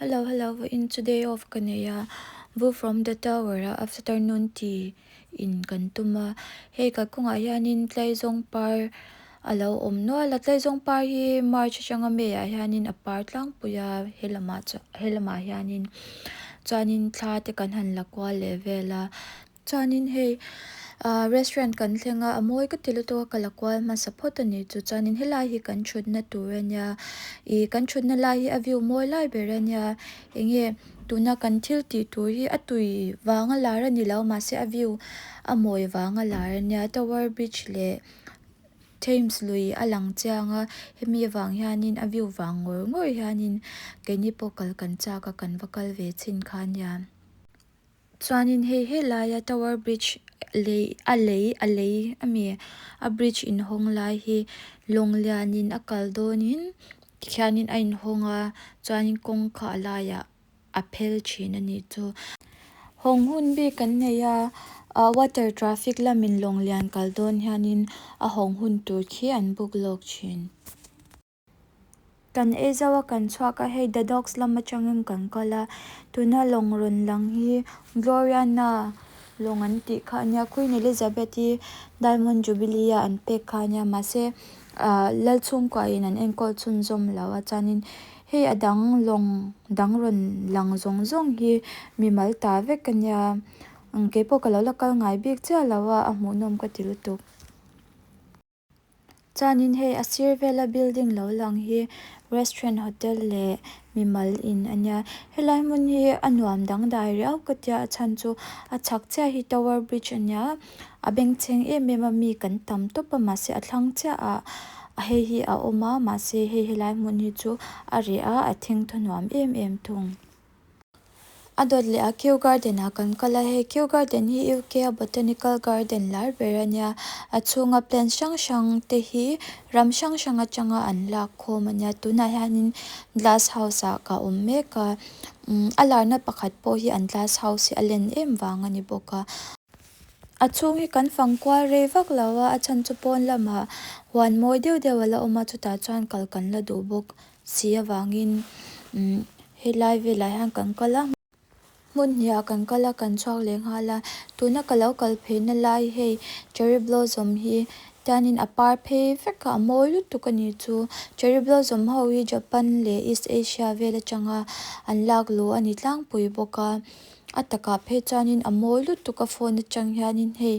Hello hello vawiin chu day off ka nei a view from the tower a afternoon tea in kan tum a hei kalkawngah hianin tlaizawng par a lo awm nual a tlaizawng par hi march atanga may ah hianin a par tlangpui a helamah chuan helamah hianin chuanin thla te kan han la kual leh vel a. Chuanin hei ahh restaurant kan thleng a a mawi ka ti lutuk a ka la kual hmasa phawt a ni chu chuanin helai hi kan thutna tur a nia ih kan thutna lai hi a view mawi lai ber a nia eng nge tuna kan thil tih tur hi a tui vang a lar a ni lo mahse a view a mawi vang a lar a nia tower bridge leh Thames lui a lang chiang a hemi avang hianin a view vang ngawr ngawr hianin keini pawh kal kan chak a kan va kal ve chhin kha a nia. Chuanin hei helaia tower bridge lei a lei a lei ami a bridge inhawng lai hi lawng lianin a kal dawnin tikhianin a inhawng a chuanin kawng kha a laiah a phel thin a nih chu. Hawng hun bik an nei a ah water traffic lamin lawng lian kal dawn hianin a hawng hun tur khi an book lawk thin. Kan ei zauh a kan chhuak a hei the dogs lam atangin kan kal a tuna lawng rawn lang hi Gloriana lawng an tih kha a nia Queen Elizabeth i Diamond Jubilee a an pek kha a nia mahse ah Lalchhungkua in an enkawl chhunzawm lo a chuanin hei a dang lawng dang rawn lang zawng zawng hi mimal ta vek a nia keipawh ka lo la kal ngai bik chiah lo a a hmuhnawm ka ti lutuk. Chuanin hei a sir vela building lo lang hi restaurant hotel leh mimal in a nia helai hmun hi a nuam dangdai riau ka tia a chhan chu a chhak chiah hi tower bridge a nia a bengchheng em em a mi kan tam tawp a mahse a thlang chiah ah hei hi a awm a mahse hei helai hmun hi chu a reh a a thengthaw nuam em em thung. A dawt leh a Kew Garden ah kan kal a hei Kew Garden hi U_K a botanical garden lar ber a nia a chhunga plant hrang hrang te hi ram hrang hrang atanga an lak khawm a nia tunah hianin glass house ah ka awm mek a umm a larna pakhat pawh hi an glass house hi a len em vang a ni bawk a. A chhung hi kan fang kual rei vak lo a a chhan chu pawn lamah huan mawi deuh deuh a la awm a chutah chuan kal kan la duh bawk. Si avangin umm helai velah hian kan kal a hmun hnih ah kan kal a kan chhuak leh nghal a tuna ka lo kal phei na lai hei cherry blossom hi tianin a par phei vek a a mawi lutuk a ni chu cherry blossom ho hi Japan leh East Asia vel atanga an lak luh a ni tlangpui bawk a a takah phei chuanin a mawi lutuk a phone atang hianin hei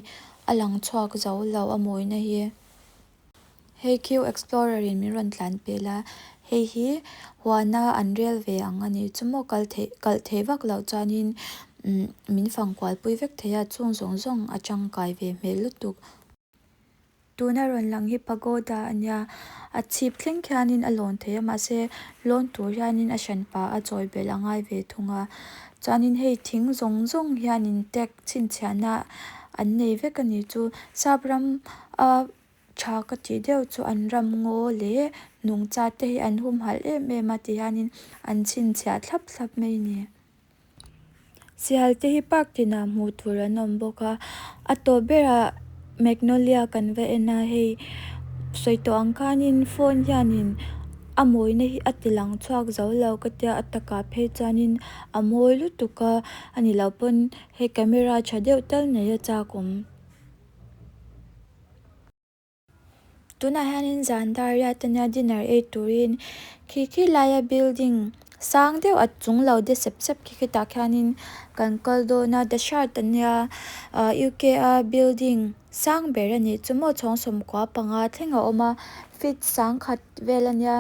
a lang chhuak zo lo a mawina hi. Hei Q explorer in min rawn tlan pel a, hei hi huana an rel ve ang a ni chu maw kal theih kalh theih vak loh chuanin umm min fang kual pui vek thei a chung zawng zawng a tangkai ve hmel lutuk. Tuna rawn lang hi pagoda a nia a chhip thleng khianin a lawn thei a mahse lawn tur hianin a hran pah a chawi belh a ngai ve thung a chuanin hei thing zawng zawng hianin tag chhinchhiahna an nei vek a ni chu sap ram a. Tha ka tih deuh chu an ram ngaw leh nungcha te hi an humhalh em em a ti hianin an chhinchhiah thlap thlap mai a ni. Sihal te hi park tinah hmuh tur an awm bawk a a tawp berah magnolia kan va en a hei sawi tawh ang khanin phone hianin a mawina hi a ti lang chhuak zo lo ka tia a takah phei chuanin a mawi lutuk a a ni loh pawn hei camera tha deuh tal nei a chak awm. Tunah hianin zan dar riat ania dinner ei turin khi khi laia building sang deuh a chung lo de sep sep khi khitah khianin kan kal dawn a the shard ania ah U k a building sang ber a nih chu maw chhawng sawmkua panga thleng a awm a feet sangkhat vel ania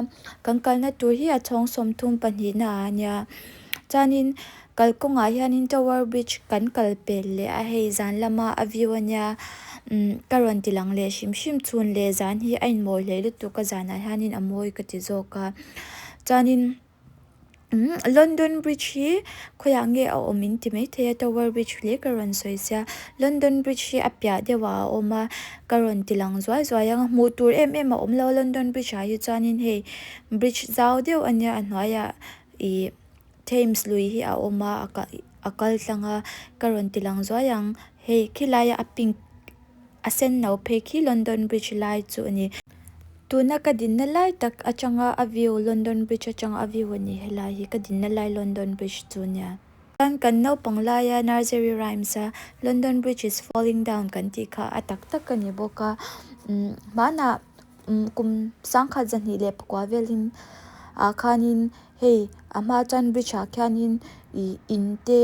kan kalna tur hi a chhawng 32 na ah ania chuanin. Kalkawngah hianin tower bridge kan kal pel leh a hei zan lama a view ania umm ka rawn ti lang leh hrim hrim chhun leh zan hi a inmawi hle lutuk a zanah hianin a mawi ka ti zawk a chuanin umm London bridge hi khawiah nge a awm in ti maithei a tower bridge hle ka rawn sawi sia London bridge hi a piah deuh ah a awm a ka rawn ti lang zuai zuai ang a hmuh tur em em a awm lo a London bridge ah hi chuanin hei bridge zau deuh ania a hnuaiah ih. Thames lui hi a awm a a kal tlang a ka rawn ti lang zuai ang hei khilai a pink a sen no phei khi London bridge lai chu a ni. Tuna ka dinna lai tak atanga a view london bridge atanga a view ani helai hi ka dinna lai london bridge chu ania chuan kan naupang laia nursery rhymes a london bridge is falling down kan tih kha a tak tak ani bawk a umm hmanah umm kum sangkhat 240 velin ah khanin hei a hma chuan bridge ah khianin ih in te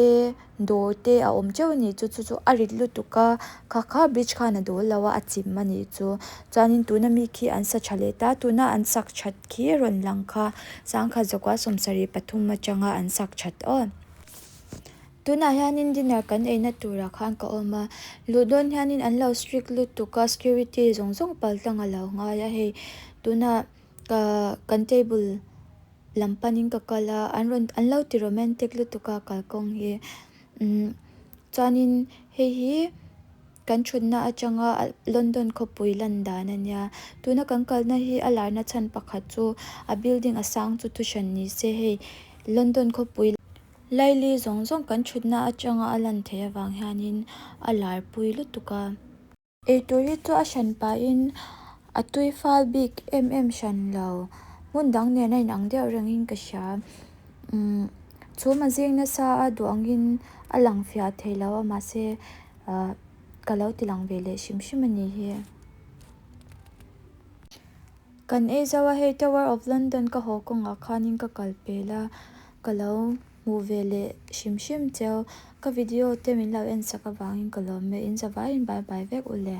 dawr te a awm teuh ani chu chu chu a rit lutuk a kha kha bridge khan a dawl lo a a chim anih chu chuanin tuna mi khi an sa tha leh ta tuna an sak that khi rawn lang kha 1973 atanga an sak that aw. Tunah hianin dinner kan eina turah khan ka awm a luh dawn hianin an lo strict lutuk a security zawng zawng pal tlang a lo ngai a hei tunah ahh kan table lam panin ka kal a an rawn an lo ti romantic lutuk a kalkawng hi umm chuanin hei hi kan thutna atanga london khawpui lan dan ania tuna kan kalna hi a larna chhan pakhat chu a building a sang chu thuhran ni se hei london khawpui. Laili zawng zawng kan thutna atanga a lan theih avang hianin a lar pui lutuk a. Eitur hi chu a hran pahin a tui fal bik em em hran lo hmun dang nen a inang deuh rengin ka hria umm chhum a zing nasa a duh angin a lang fiah thei lo a mahse ah ka lo ti lang ve leh hrim hrim a ni hi. Kan ei zo a hei Tower of London ka haw kawngah khanin ka kal pel a ka lo hmuh ve leh hrim hrim cheu ka video te min lo en sak avangin ka lawm e in zavaiin bye bye vek u le.